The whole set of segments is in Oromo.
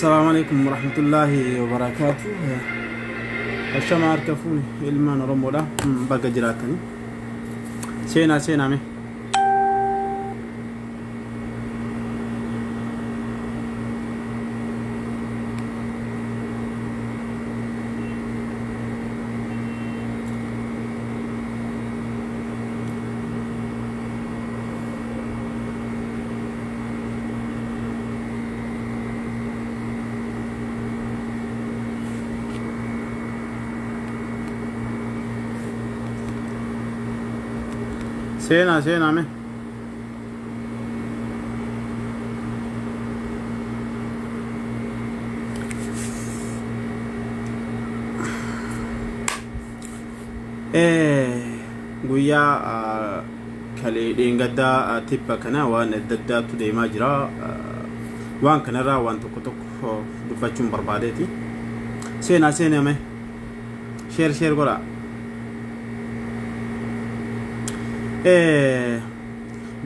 Assalaamu alaikum warahmatullaahi wabarakaatu. Ashama harka fuune ilmaan Oromoodha. Baga jiraatanii. Seenaa seenaa mee. Seenaa seenaa mee. Guyyaa kalee dheengaddaa tibba kana waan adda addaatu deemaa jira. Waan kanarraa waan tokko tokko dubbachuun barbaadeeti. Seenaa seenaa mee. Sheer sheer godhaa.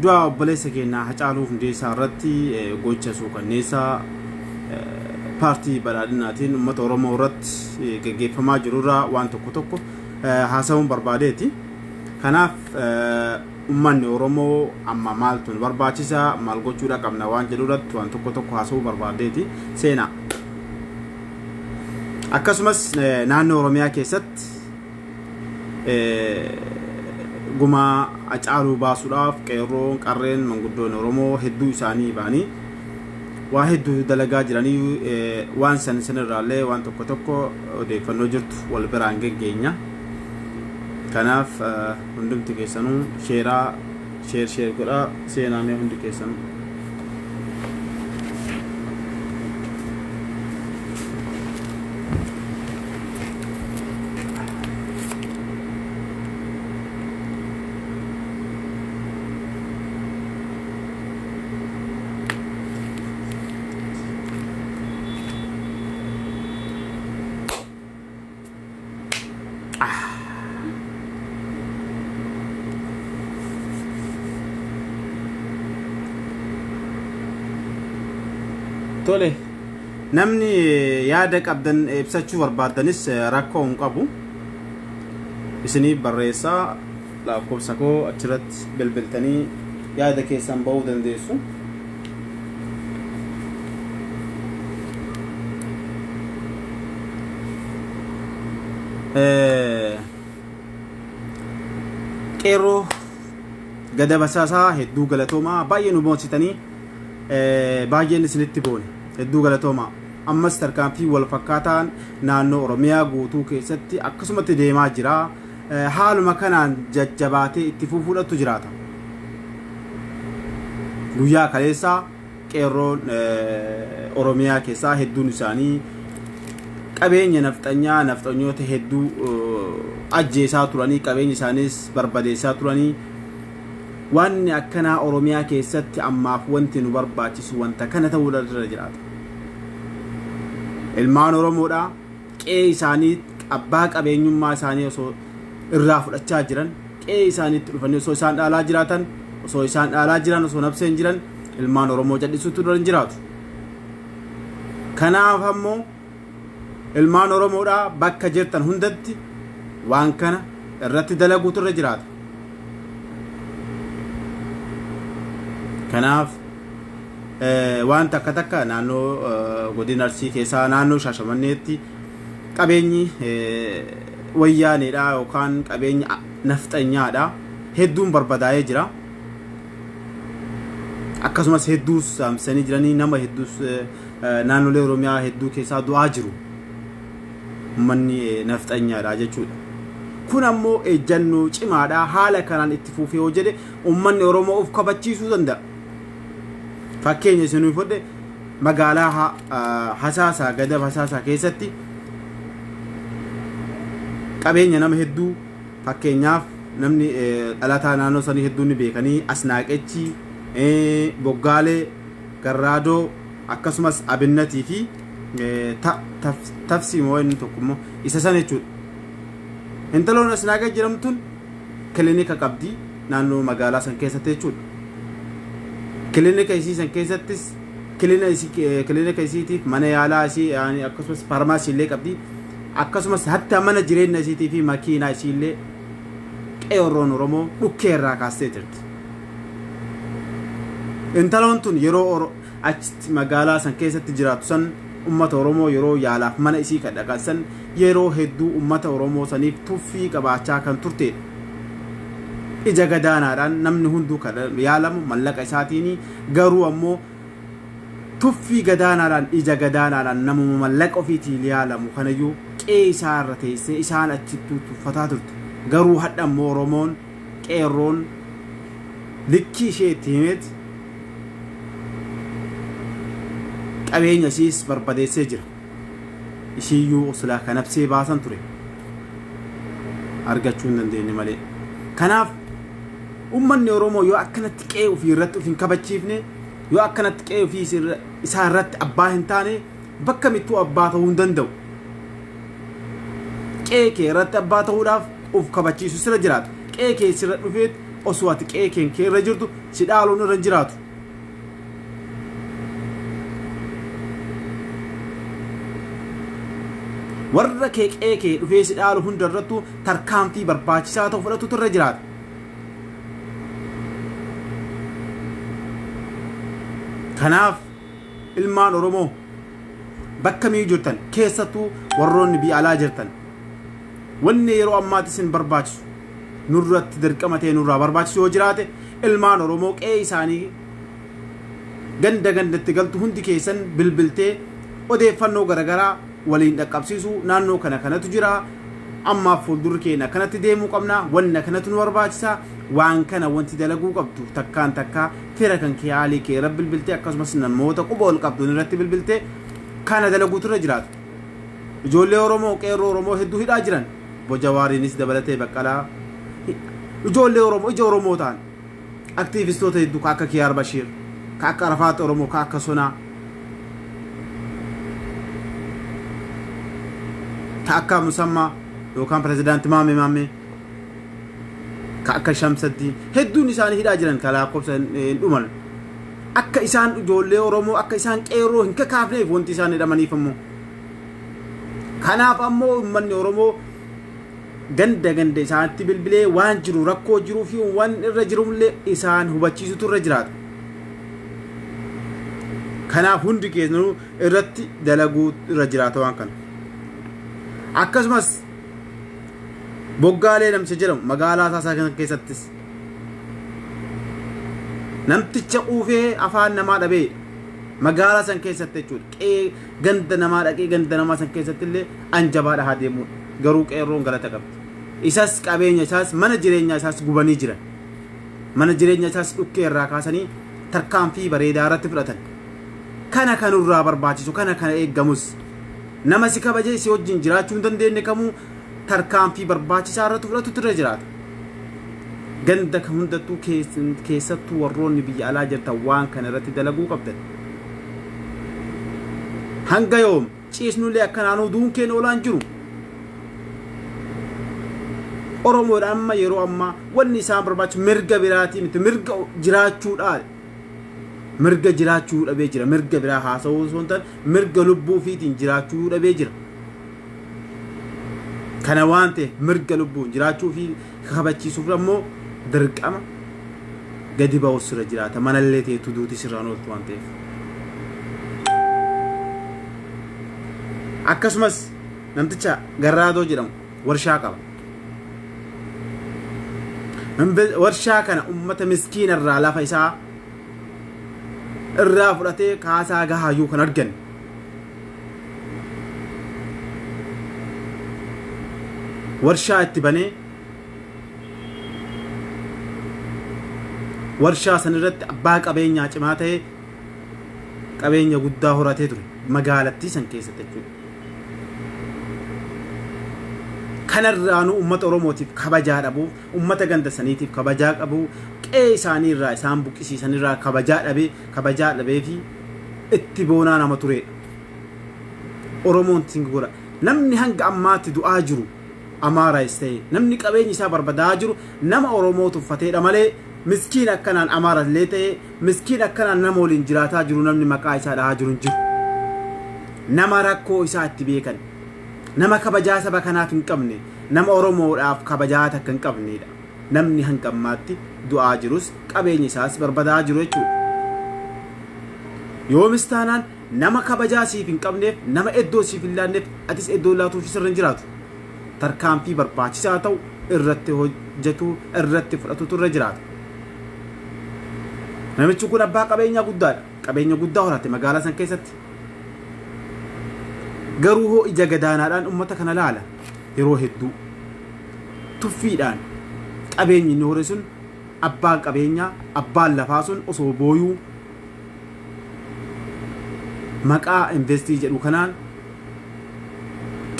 Du'a obboleessa keenya Hacaaluu Hundeessaa irratti gocha suukanneessaa paartii badhaadhinaatiin uummata Oromoo irratti gaggeeffamaa jirurraa waan tokko tokko haasa'uun barbaadeeti. Kanaaf uummanni Oromoo amma maaltu nu barbaachisa maal gochuudha qabna waan jedhu irratti waan tokko tokko haasa'uu barbaadeeti. Seenaa. Akkasumas naannoo Oromiyaa keessatti gumaa Hacaaluu baasuudhaaf qeerroon qarreen manguddoon Oromoo hedduu isaanii ba'anii waa hedduu dalagaa jiranii waan san sanirraallee waan tokko tokko odeeffannoo jirtu wal biraan geggeenya. Kanaaf hundumti keessanuu sheeraa sheer sheer godhaa seenaa mee hundi keessanuu. Tole, namni yaada qabdan ibsachuu barbaaddanis rakkoo hin qabu. Isiniif barreessaa lakkoofsa koo achirratti bilbiltanii yaada keessan ba'uu dandeessu. Qeerroo gada basaasaa hedduu galatoomaa baay'ee nu boonsitanii baay'een isinitti boone hedduu galatoomaa. Ammas tarkaanfii wal fakkaataan naannoo Oromiyaa guutuu keessatti akkasumatti deemaa jira. Haaluma kanaan jajjabaatee itti fufuudhatu jiraata. Guyyaa kaleessaa qeerroon Oromiyaa keessaa hedduun isaanii qabeenya nafxanyaa nafxanyoota hedduu ajjeesaa turanii qabeenya isaaniis barbadeessaa turanii wanni akkanaa Oromiyaa keessatti ammaaf wanti nu barbaachisu wanta kana ta'uu irra jiraata. Ilmaan Oromoodhaa qe'ee isaanii abbaa qabeenyummaa isaanii osoo irraa fudhachaa jiran qe'ee isaaniitti dhufanii osoo isaan dhaalaa jiraatan osoo isaan dhaalaa jiran osoo nabseen jiran ilmaan Oromoo cal'isuutu irra hin jiraatu. Kanaaf ammoo ilmaan Oromoodhaa bakka jirtan hundatti waan kana irratti dalaguutu irra jiraata. Kanaaf waan takka takka naannoo godina Arsii keessaa naannoo Shaashamanneetti qabeenyi wayyaaneedha yookaan qabeenya nafxanyaadha hedduun barbadaa'ee jira. Akkasumas hedduus saamsanii jiranii nama hedduus naannolee Oromiyaa hedduu keessaa du'aa jiru. Uummanni nafxanyaadha jechuudha. Kun ammoo ejjannoo cimaadha haala kanaan itti fufee yoo jedhe uummanni Oromoo of kabachiisuu danda'a. Fakkeenya isinii fudhe magaalaa Hasaasaa Gadab Hasaasaa keessatti qabeenya nama hedduu fakkeenyaaf namni dhalataa naannoo sanii hedduun ni beekanii Asnaaqechi, Boggaalee, Garraadoo akkasumas Abinnatii fi Tafsii moo inni tokko immoo isa sana jechuudha. Intaloon Asnaaqech jedhamtuun kilinika qabdi naannoo magaalaa san keessatti jechuudha. Kilinika isii san keessattis Kilinika isiitiif, mana yaalaa isii, akkasumas faarmaasii illee qabdi. Akkasumas hatta mana jireenya isiitii fi makiinaa isii illee qeerroon Oromoo dhukkee irraa kaastee jirti. Intaloon tun yeroo achitti magaalaa san keessatti jiraattu san, ummata Oromoo yeroo yaalaaf mana isii kan dhaqan, yeroo hedduu ummata Oromoo saniif tuffii qabaachaa kan turtedha. Ija gadaanaadhaan namni hunduu kan yaalamu mallaqa isaatiin, garuu ammoo tuffii gadaanaadhaan, ija gadaanaadhaan namuma mallaqa ofiitiin yaalamu kanayyuu qe'ee isaa irra teessee isaan achitti tuffataa turte. Garuu hadha ammoo Oromoon qeerroon likkii ishee itti himeeti qabeenya ishiis barbadeessee jira. Ishiiyyuu silaa kan nabsee baasan ture. Argachuu hin dandeenye malee. Kanaaf uummanni Oromoo yoo akkanatti qe'ee ofii irratti of hin kabachiifne, yoo akkanatti qe'ee ofii isaa irratti abbaa hin taane, bakka mittuu abbaa ta'uu hin danda'u. Qe'ee kee irratti abbaa ta'uudhaaf of kabachiisu sirra jiraatu. Qe'ee kee sirra dhufeet osoo ati qe'ee kee irra jirtu si dhaaluun irra hin jiraatu. Warra kee qe'ee kee dhufee si dhaalu hunda irrattuu tarkaanfii barbaachisaa ta'u fudhatutu irra jiraata. Kanaaf ilmaan Oromoo bakka miyyuu jirtan, keessattuu warroonni biyya alaa jirtan, wanni yeroo ammaatti isin barbaachisu, nurratti dirqama ta'e nurraa barbaachisu yoo jiraate, ilmaan Oromoo qe'ee isaanii ganda gandatti galtu hundi keessan bilbiltee odeeffannoo garaagaraa waliin dhaqqabsiisu. Naannoo kana kanatu jira, ammaaf fuuldurri keenya akkanatti deemuu qabna, wanna kanatu nu barbaachisa, waan kana wanti dalaguu qabdu takkaan takkaa fira kan kee haalii kee irra bilbiltee, akkasumas namoota quba ol qabdu irratti bilbiltee kana dalaguutu irra jiraatu. Ijoollee Oromoo, qeerroo Oromoo hedduu hidhaa jiran, Bojawaariinis dabalatee, Baqqalaa, ijoollee Oromoo ija Oromoo ta'an, aktiivistoota hedduu ka akka Kiyaar Bashiir, ka akka Arafaat Oromoo, ka akka Sonaa, ka akka Musammaa yookaan pirezidaanti Maame Maame, ka akka Shamsaddii, hedduun isaanii hidhaa jiran ka lakkoofsa hin dhuman. Akka isaan ijoollee Oromoo, akka isaan qeerroo hin kakaafneef wanti isaan hidhamaniif ammoo. Kanaaf ammoo uummanni Oromoo ganda ganda isaanitti bilbilee waan jiru, rakkoo jiruu fi waan irra jirullee isaan hubachiisutu irra jiraata. Kanaaf hundi keessanuu irratti dalaguu irra jiraata waan kana. Akkasumas Boggaalee namicha jedhamu magaalaa Saasaa kana keessattis namticha quufee afaan namaa dhabee magaalaa san keessatti jechuudha. Qe'ee ganda namaa dhaqee ganda namaa san keessatti illee anjabaa dhahaa deemuudha. Garuu qeerroon galata qabdi. Isas qabeenya isaas, mana jireenyaa isaas gubanii jiran. Mana jireenya isaas dhukkee irraa kaasanii tarkaanfii bareedaa irratti fudhatan. Kana kanurraa barbaachisu, kana kana eeggamus, nama si kabajee si wajjin jiraachuu hin dandeenye kamuu tarkaanfii barbaachisaa irratti fudhatutu irra jiraata. Ganda hundattuu, keessattuu warroonni biyya alaa jirtan, waan kana irratti dalaguu qabdan. Hanga yoom ciisnullee akkanaanuu duun keenya oolaan jiru. Oromoodha amma yeroo ammaa wanni isaan barbaachisu mirga biraatii miti, mirga jiraachuudha. Mirga jiraachuu dhabee jira. Mirga biraa haasa'uu osoo hin taane mirga lubbuu ofiitiin jiraachuu dhabee jira. Kana waan ta'eef mirga lubbuun jiraachuu fi kabachiisuuf ammoo dirqama gadi ba'u sirra jiraata. Manallee ta'etu duuti sirraan ooltu waan ta'eef. Akkasumas namticha Garraadoo jedhamu warshaa qaba. Warshaa kana ummata miskiina irraa lafa isaa irraa fudhatee kaasaa gahaayyuu kan arganne. Warshaa itti banee warshaa san irratti abbaa qabeenyaa cimaa ta'ee qabeenya guddaa horatee ture magaalattii san keessatti jechuudha. Kanarraanuu uummata Oromootiif kabajaa dhabuu, uummata ganda saniitiif kabajaa qabuu, qe'ee isaanii irraa isaan buqqisiisan irraa kabajaa dhabee fi itti boonaa nama turedha. Oromoon singura. Namni hanga ammaatti du'aa jiru Amaaraayis ta'e, namni qabeenyi isaa barbadaa jiru nama Oromoo tuffateedha malee Miskiin akkanaan Amaarallee ta'ee miskiin akkanaan nama waliin jiraataa jiru namni maqaa isaa dhahaa jiru hin jiru. Nama rakkoo isaa itti beekan, nama kabajaa saba kanaaf hin qabne, nama Oromoodhaaf kabajaa takka hin qabnedha. Namni hanga ammaatti du'aa jirus qabeenya isaas barbadaa jiru jechuudha. Yoomis taanaan nama kabajaa siif hin qabneef, nama iddoo siif hin laanneef atis iddoo laatuuf sirra hin jiraatu. Tarkaanfii barbaachisaa ta'u irratti hojjetu, irratti fudhatutu irra jiraata. Namichi kun abbaa qabeenyaa guddaadha. Qabeenya guddaa horate magaalaa san keessatti. Garuu hoo ija gadaanaadhaan uummata kana laala yeroo hedduu. Tuffiidhaan qabeenyi inni hore sun abbaan qabeenyaa, abbaan lafaa sun osoo booyuu maqaa investii jedhu kanaan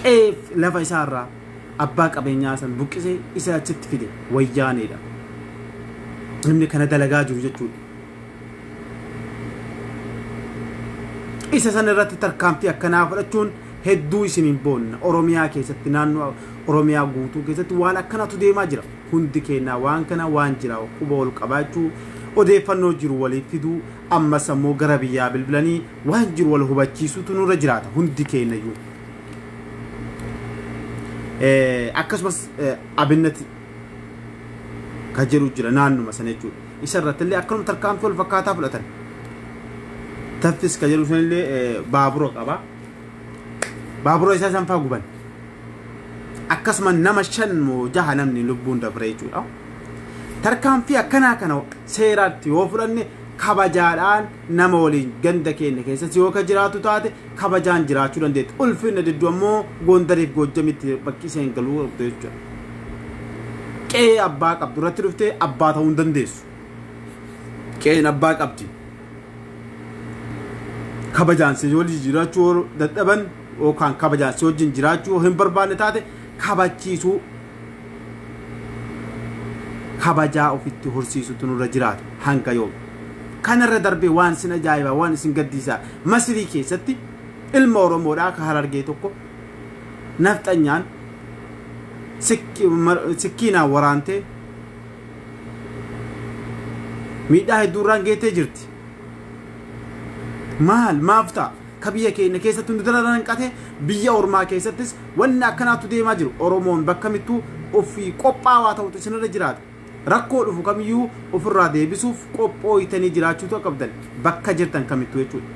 qe'eef lafa isaarraa abbaa qabeenyaa san buqqisee isa achitti fide wayyaaneedha. Namni kana dalagaa jiru jechuudha. Isa san irratti tarkaanfii akkanaa fudhachuun hedduu isiniin boonna. Oromiyaa keessatti, naannoo Oromiyaa guutuu keessatti waan akkanatu deemaa jira. Hundi keenyaa waan kana waan jira quba ol qabaachuu, odeeffannoo jiru waliif fiduu, ammas ammoo gara biyyaa bilbilanii waan jiru wal hubachiisuutu nurra jiraata hundi keenyayyuu. Akkasumas Abinnati kan jedhu jira naannuma sana jechuudha. Isa irratti illee akkanuma tarkaanfii wal fakkaataa fudhatan. Taffis kan jedhu sanillee baabura qaba. Baabura isaa san fa'aa guban. Akkasuma nama 5 moo 6 namni lubbuun dabre jechuudha. Tarkaanfii akkanaa kana seeraatti yoo fudhanne kabajaadhaan nama waliin ganda keenya keessatti yoo ka jiraatu taate kabajaan jiraachuu dandeetti. Ulfinna didduu ammoo Gondariif Goojjamitti bakki isheen galuu qabdu jechuudha. Qe'ee abbaa qabdu irratti dhuftee abbaa ta'uu hin dandeessu. Qe'een abbaa qabdi. Kabajaan si waliin jiraachuu yoo dadhaban yookaan kabajaan si wajjin jiraachuu yoo hin barbaanne taate kabachiisuu, kabajaa ofitti horsiisutu nurra jiraata hanga yoom. Kanarra darbee waan isin ajaa'ibaa, waan isin gaddiisaa, Masrii keessatti ilma Oromoodhaa ka Harargee tokko nafxanyaan sikkiinaan waraantee miidhaa hedduu irraan geettee jirti. Maal maaf ta'a? Ka biyya keenya keessatti nu dararan hanqate biyya ormaa keessattis wanni akkanaatu deemaa jiru. Oromoon bakka mittuu ofii qophaawaa ta'utu isinirra jiraata. Rakkoo dhufu kamiyyuu ofirraa deebisuuf qophooytanii jiraachuutu qabdan bakka jirtan kamittuu jechuudha.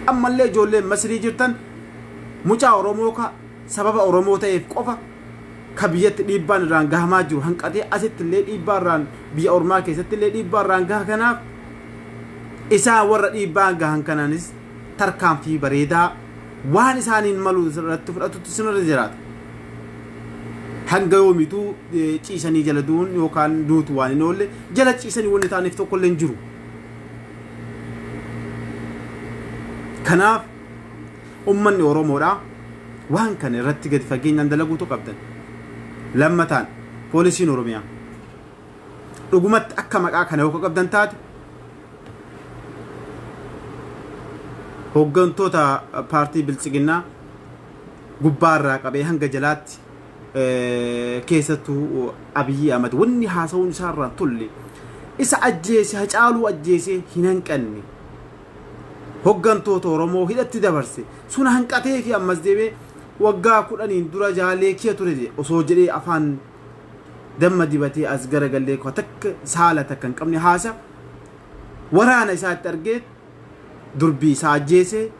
Ammallee ijoolleen Masrii jirtan mucaa Oromoo ka sababa Oromoo ta'eef qofa ka biyyatti dhiibbaan irraan gahamaa jiru hanqatee asitti illee dhiibbaa irraan biyya ormaa keessatti illee dhiibbaa irraan gaha. Kanaaf isaan warra dhiibbaan gahan kanaanis tarkaanfii bareedaa waan isaaniin malu irratti fudhatutu isinirra jiraata. Hanga yoomituu ciisanii jala du'uun yookaan duutu waan hin oolle jala ciisanii wanni ta'aniif tokko illee hin jiru. Kanaaf ummanni Oromoodhaa waan kana irratti gadi fageenyaan dalaguutu qabdan. Lammataan poolisiin Oromiyaa dhugumatti akka maqaa kana yoo qabdan taate hooggantoota paartii Biltsiginnaa gubbaarraa qabee hanga jalaatti, keessattuu Abiyyi Ahmad wanni haasa'uun isaarraa tolle, isa ajjeese, Hacaaluu ajjeese hin hanqanne, hooggantoota Oromoo hidhatti dabarse sun hanqatee fi ammas deemee waggaa 10n dura jaalee kiya ture osoo jedhee afaan damma dibatee as garagallee takka saala takka hin qabne haasa waraana isaatti argee durbii isaa ajjeese,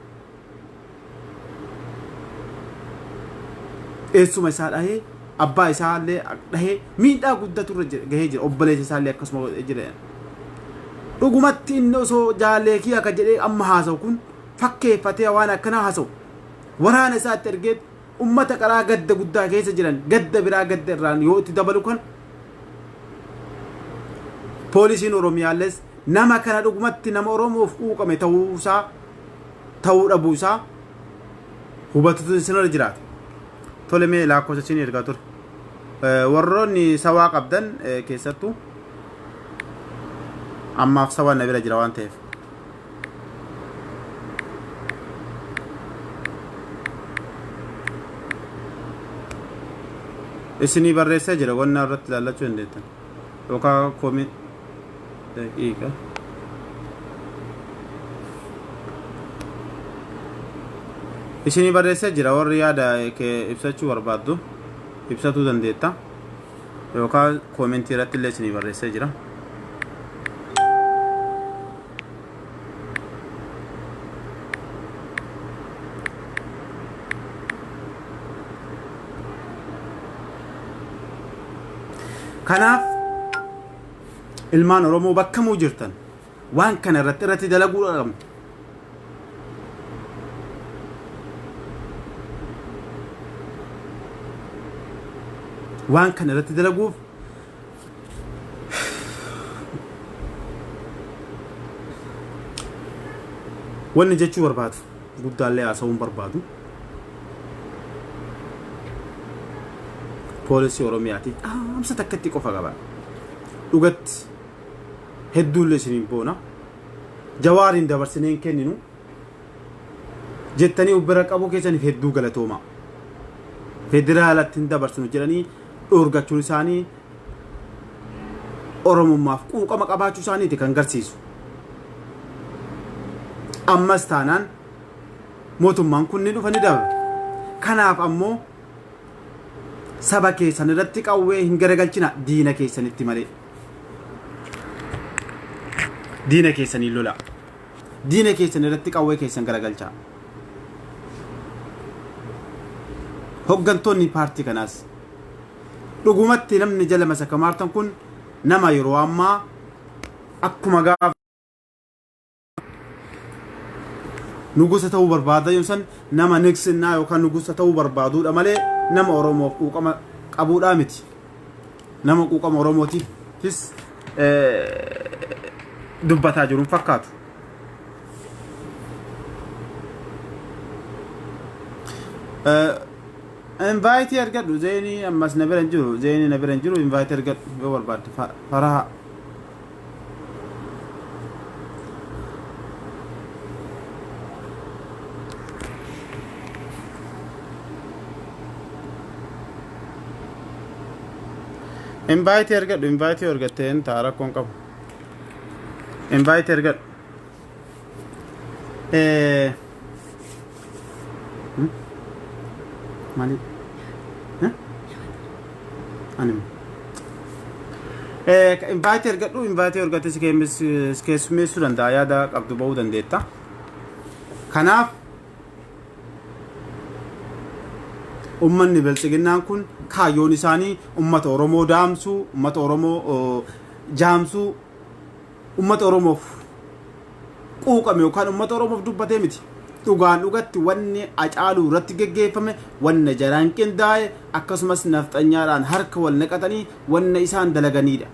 eessuma isaa dhahee, abbaa isaa illee dhahee miidhaa guddatu irra gahee jira. Obboleessa isaa illee akkasuma godhee jira. Dhugumatti inni osoo jaalee kiyya akka jedhee amma haasa'u kun fakkeeffatee waan akkanaa haasa'u waraana isaatti ergee ummata qaraa gadda guddaa keessa jiran gadda biraa gadda irraan yoo itti dabalu kan poolisiin Oromiyaalles nama kana dhugumatti nama Oromoof quuqame ta'uusaa ta'uu dhabuusaa hubatutu isinirra jiraata. Tole, mee lakkoofsa isin ergaa ture. Warroonni sawaa qabdan keessattuu ammaaf sawaan na bira jira waan ta'eef. Isinii barreessee jira, wannaa irratti ilaallachuu dandeettan. Yookaan comment daqiiqa. Isinii barreessee jira warri yaada kee ibsachuu barbaaddu ibsatuu dandeetta. Yookaan koomentii irratti illee isinii barreessee jira. Kanaaf ilmaan Oromoo bakka muu jirtan waan kana irratti dalaguu qabna. Waan kana irratti dalaguuf wanni jechuu barbaadu guddaallee haasa'uun barbaadu. Poolisii Oromiyaatiif dhaamsa takkatti qofa qaba. Dhugatti hedduullee isiniin boona. Jawaariin dabarsinee hin kenninu. Jettanii bira qabuu keessaniif hedduu galatooma. Federaalatti hin dabarsinu jedhanii dhoorgachuun isaanii Oromummaaf quuqama qabaachuu isaaniiti kan garsiisu. Ammas taanaan mootummaan kun ni dhufa ni dabra. Kanaaf ammoo saba keessan irratti qawwee hin garagalchina diina keessanitti malee. Diina keessanii lola. Diina keessan irratti qawwee keessan garagalchaa. Hoggantoonni paartii kanaas dhugumatti namni jala masakamaartan kun nama yeroo ammaa akkuma gaafa nugusa ta'uu barbaada yoo san nama niksinnaa yookaan nugusa ta'uu barbaaduudha malee nama Oromoof quuqama qabuudhaa miti. Nama quuqama Oromootiifis dubbataa jiru hin fakkaatu. Invite argadhu Zeenii ammas na bira hin jiru Zeenii na bira hin jiru invite argadhu yoo barbaadde faraha. Invite argadhu invite argattee hin ta'a rakkoon qabu. Invite argadhu. Maali? Ani. Invite argadhu invite argattee si keessummeessuu danda'a yaada qabdu ba'uu dandeetta. Kanaaf ummanni biltsiginnaan kun kaayyoon isaanii ummata Oromoo daamsuu, ummata Oromoo jaamsuu, ummata Oromoof quuqame yookaan ummata Oromoof dubbatee miti. Dhugaan dhugatti wanni Hacaaluu irratti geggeeffame wanna jaraan qindaa'e akkasumas nafxanyaadhaan harka wal naqatanii wanna isaan dalaganiidha.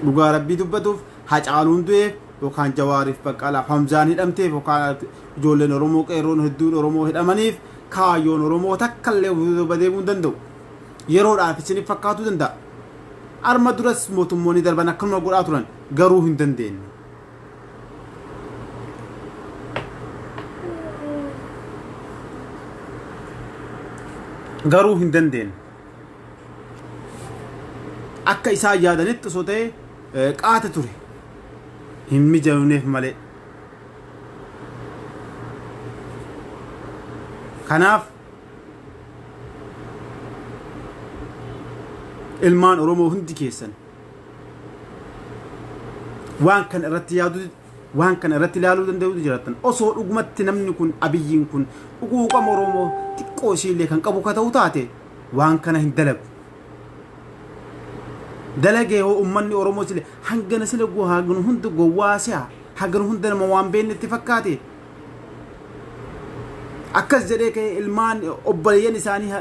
Dhugaa Rabbii dubbatuuf Hacaaluun du'eef yookaan Jawaariif Baqqalaaf Hamzaan hidhamteef yookaan ijoolleen Oromoo qeerroon hedduun Oromoo hidhamaniif kaayyoon Oromoo takka illee duuba deemuu hin danda'u. Yeroodhaaf isiniif fakkaatuu danda'a. Arma duras mootummoonni darban akkanuma godhaa turan garuu hin dandeenye. Garuu hin dandeenye. Akka isaan yaadanitti osoo ta'e qaata ture. Hin mijawneef malee. Kanaaf ilmaan Oromoo hundi keessan waan kana irratti yaaduu waan kana irratti ilaaluu danda'utu jiraattan osoo dhugumatti namni kun Abiyyiin kun quuqama Oromoo xiqqoo ishiillee kan qabu ka ta'u taate waan kana hin dalagu. Dalagee hoo uummanni Oromoo sile hangana sile hagana hunda gowwaa si'a hagana hunda nama waan beekne itti fakkaate. Akkas jedhee ka'ee ilmaan obboleeyyan isaanii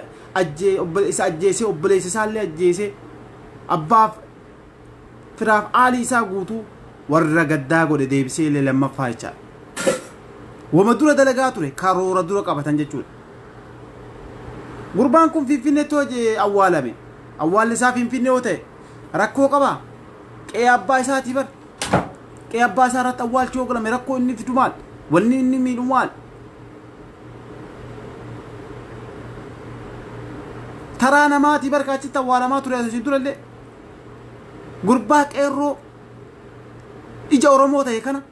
isa ajjeesee obboleessa isaallee ajjeesee abbaaf firaaf aalii isaa guutuu warra gaddaa godhe deebisee illee lammaffaa jechaadha. Wama dura dalagaa ture karoora dura qabatan jechuudha. Gurbaan kun Finfinneetti hojii awwaalame. Awwaalli isaa Finfinnee yoo ta'e rakkoo qabaa? Qe'ee abbaa isaatii bar. Qe'ee abbaa isaa irratti awwaalchi yoo godhame rakkoo inni fidu maal? Wanni inni miidhu maal? Taraa namaatii barka achitti awwaalamaa ture asiin durallee. Gurbaa qeerroo ija Oromoo ta'e kana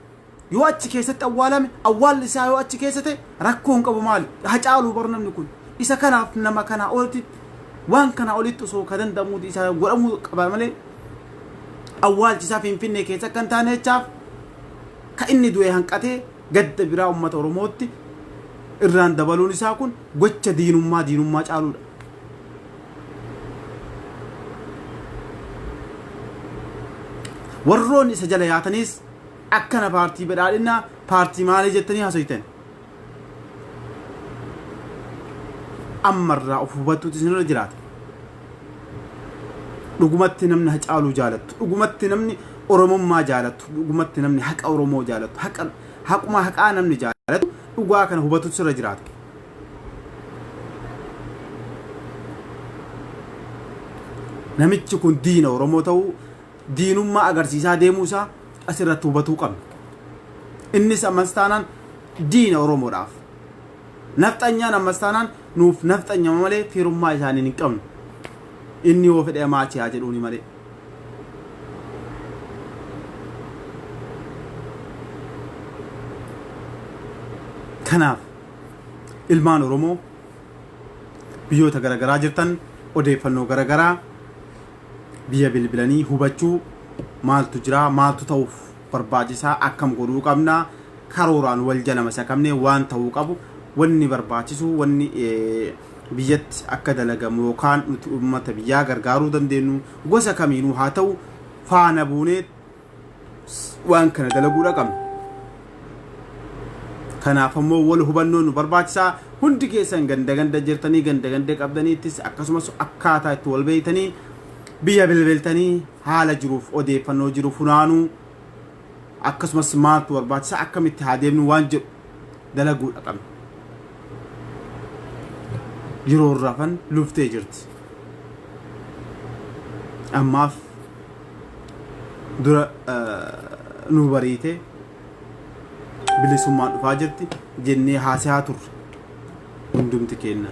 yoo achi keessatti awwaalame, awwaalli isaa yoo achi keessa ta'e rakkoo hin qabu. Maali Hacaaluu bar namni kun? Isa kanaaf nama kanaa olitti, waan kanaa olitti osoo ka danda'amuuti isa godhamuu qaba malee, awwaalchi isaa Finfinnee keessa akka hin taane jechaaf ka inni du'e hanqatee gadda biraa uummata Oromootti irraan dabaluun isaa kun gocha diinummaa diinummaa caaluudha. Warroonni isa jala yaatanis akkana paartii badhaadhinaa, paartii maalii jettanii haasoftan. Ammarraa of hubattuutu isinirra jiraata. Dhugumatti namni Hacaaluu jaalattu, dhugumatti namni Oromummaa jaalattu, dhugumatti namni haqa Oromoo jaalattu, haqa haquma haqaa namni jaalattu dhugaa kana hubatutu sirra jiraata. Namichi kun diina Oromoo ta'uu, diinummaa agarsiisaa deemuu isaa asirratti hubatuu qabna. Innis ammas taanaan diina Oromoodhaaf. Nafxanyaan ammas taanaan nuuf nafxanyama malee firummaa isaaniin hin qabnu. Inni yoo fedhe amaachi haa jedhuuni malee. Kanaaf ilmaan Oromoo biyyoota garaagaraa jirtan, odeeffannoo garaagaraa biyya bilbilanii hubachuu, maaltu jira, maaltu ta'uuf barbaachisaa, akkam godhuu qabna, karooraan wal jala masakamnee waan ta'uu qabu, wanni barbaachisu, wanni biyyatti akka dalagamu yookaan nuti uummata biyyaa gargaaruu dandeenyu gosa kamiinuu haa ta'u faana buunee waan kana dalaguudha qabna. Kanaaf ammoo wal hubannoo nu barbaachisaa. Hundi keessan ganda ganda jirtanii, ganda ganda qabdaniittis, akkasumas akkaataa itti wal beeytanii biyya bilbiltanii haala jiruuf odeeffannoo jiru funaanuu, akkasumas maaltu barbaachisaa, akkamitti haa deemnu waan jedhu dalaguudha qabna. Yeroon rafan luftee jirti. Ammaaf dura nu bariite, bilisummaan dhufaa jirti jennee haasayaa turre hundumti keenya.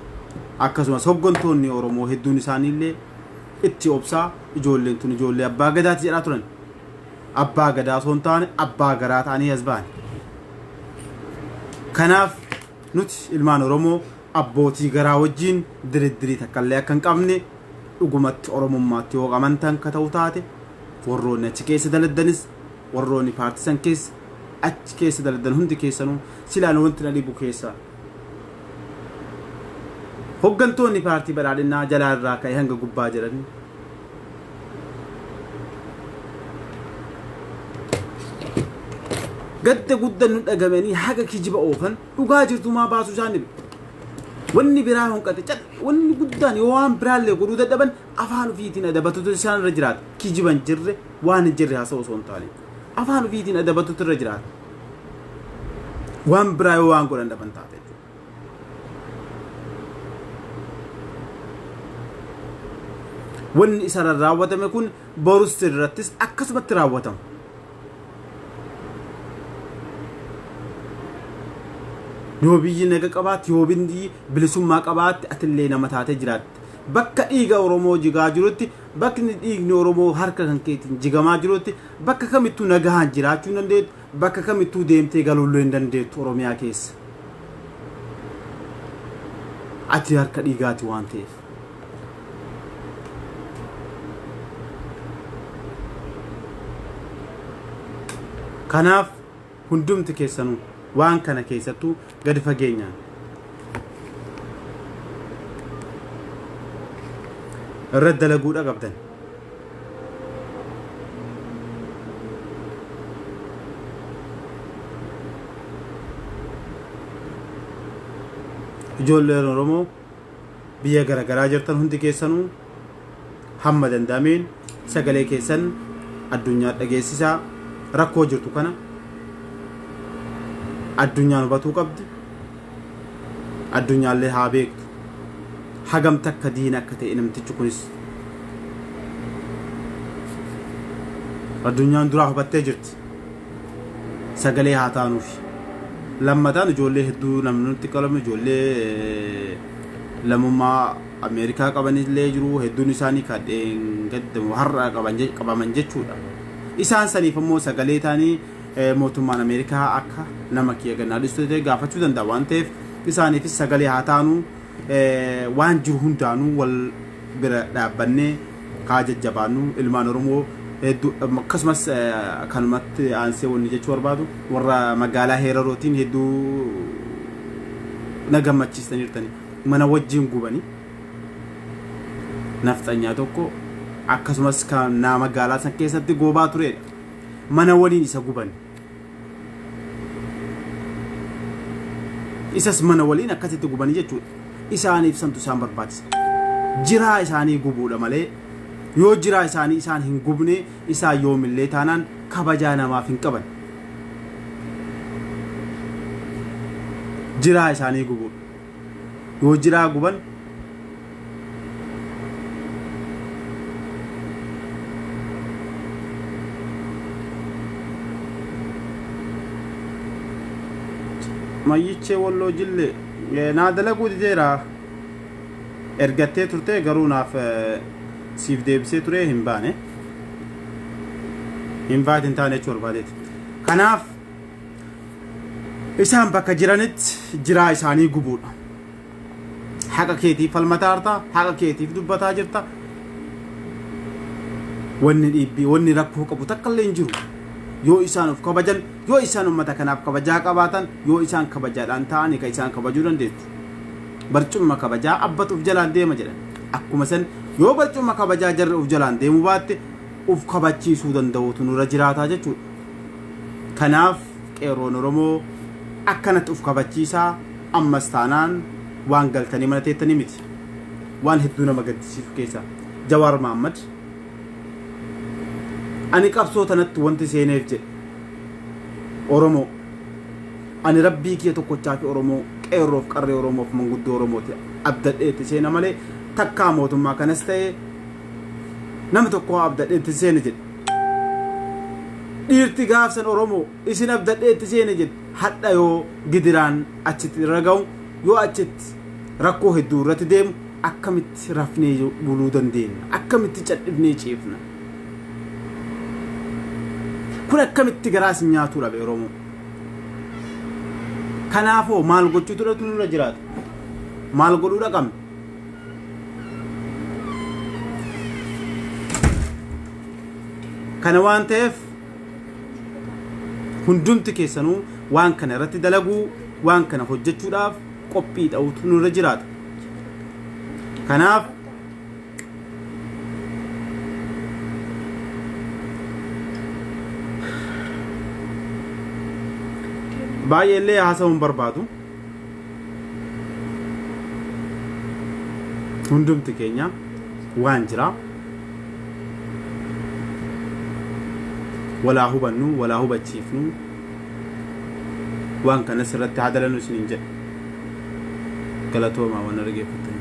Akkasumas hoggantoonni Oromoo hedduun isaaniillee itti obsaa, ijoolleen tun ijoollee abbaa gadaati jedhaa turan. Abbaa gadaa osoo hin taane abbaa garaa ta'anii as ba'an. Kanaaf nuti ilmaan Oromoo abbootii garaa wajjin diriddirii takkallee akka hin qabne, dhugumatti Oromummaatti yoo amantan ka ta'u taate, warroonni achi keessa daladdanis, warroonni paartii san keessa achi keessa daladdan hundi keessanuu, silaan wanti na dhibu keessa hoggantoonni paartii badhaadhinaa jalaa irraa ka'e hanga gubbaa jiran gadda guddan nu dhagamanii haga kijiba oofan dhugaa jirtu maa baasuu isaan dhibe. Wanni biraa honqate cal, wanni guddaan yoo waan biraallee godhuu dadhaban afaan ofiitiin adabatutu isaan irra jiraata. Kijiban jirre, waan hin jirre haasa'u osoo hin taane afaan ofiitiin adabatutu irra jiraata. Waan biraa yoo waan godhan dhaban taate jechuudha. Wanni isarra raawwatame kun borus irrattis akkasumatti raawwatama. Yoo biyyi naga qabaatte, yoo biyyi bilisummaa qabaatte, atillee nama taatee jiraatte. Bakka dhiiga Oromoo jigaa jirutti, bakki dhiigni Oromoo harka kan keetiin jigamaa jirutti, bakka kamittuu nagahaan jiraachuu hin dandeettu, bakka kamittuu deemtee galuullee hin dandeettu Oromiyaa keessa. Ati harka dhiigaati waan ta'eef. Kanaaf hundumti keessanuu waan kana keessattuu gadi fageenyaan irratti dalaguudha qabdan. Ijoolleen Oromoo biyya garaagaraa jirtan hundi keessanuu hamma danda'ameen sagalee keessan addunyaa dhageessisaa. Rakkoo jirtu kana addunyaan hubatuu qabdi. Addunyaallee haa beektu hagam takka diina akka ta'e namtichi kunis. Addunyaan duraa hubattee jirti. Sagalee haa taanuufi. Lammataan ijoollee hedduu namni nutti qalame, ijoollee lammummaa Ameerikaa qabanillee jiru, hedduun isaanii kan dheengaddamu har'a qabaman jechuudha. Isaan saniif immoo sagalee ta'anii mootummaan Ameerikaa akka nama kiyya gannaa dhiistu ta'e gaafachuu danda'a waan ta'eef, isaaniifis sagalee haa taanu. Waan jiru hundaanuu wal bira dhaabbannee haa jajjabaannu ilmaan Oromoo hedduu. Akkasumas kanumatti aansee wanni jechuu barbaadu, warra magaalaa Heerarootiin hedduu na gammachiistaniirtani. Mana wajjin gubanii nafxanyaa tokko, akkasumas kan naa magaalaa san keessatti goobaa turedha. Mana waliin isa guban. Isas mana waliin akkasitti gubanii jechuudha. Isaaniif santu isaan barbaachisa. Jiraa isaanii gubuudha malee, yoo jiraa isaanii isaan hin gubne, isaan yoomillee taanaan kabajaa namaaf hin qaban. Jiraa isaanii gubuudha. Yoo jiraa guban mayyichee Walloo jillee naa dalaguu dideera. Ergattee turte, garuu naaf siif deebisee ture, hin baane. Invite hin taane jechuu barbaadeeti. Kanaaf isaan bakka jiranitti jiraa isaanii gubuudha. Haqa keetiif falmataa jirta, haqa keetiif dubbataa jirta. Wanni dhiibbii, wanni rakkoo qabu takka illee hin jiru. Yoo isaan of kabajan, yoo isaan uummata kanaaf kabajaa qabaatan, yoo isaan kabajaadhaan ta'an, kan isaan kabajuu dandeettu. Barcumma kabajaa abbatu of jalaan deema jedhan. Akkuma san yoo barcumma kabajaa jarri of jalaan deemuu baatte, of kabachiisuu danda'uutu nurra jiraataa jechuudha. Kanaaf qeerroon Oromoo akkanatti of kabachiisaa. Ammas taanaan waan galtanii mana teettanii miti. Waan hedduu nama gaddisiisu keessa Jawaar Mahaammad "Ani qabsoo tanatti wanti seeneef," jedhe, "Oromoo, ani rabbii kiyya tokkochaa fi Oromoo, qeerroof qarree Oromoof manguddoo Oromooti abdadheetti seena malee, takkaa mootummaa kanas ta'e nama tokko abdadheetti seene," jedhe. Dhiirti gaafsan "Oromoo, isin abdadheetti seene," jedhe. Hadha yoo gidiraan achitti irra ga'u, yoo achitti rakkoo hedduu irratti deemu, akkamitti rafnee buluu dandeenya? Akkamitti cadhifnee ciifna? Kun akkamitti garaa isin nyaatuu dhabe, Oromoo? Kanaafoo maal gochuutu nurra jiraata? Maal godhuu dhaqabna? Kana waan ta'eef hundumti keessanuu waan kana irratti dalaguu, waan kana hojjechuudhaaf qophii ta'utu nurra jiraata. Kanaaf baay'eellee haasa'uu hin barbaadu. Hundumti keenya waan jira walaa hubannu, walaa hubachiifnu, waan kanas irratti haa dalannu isiniin jedha. Galatoomaa waan dhaggeeffattaniif.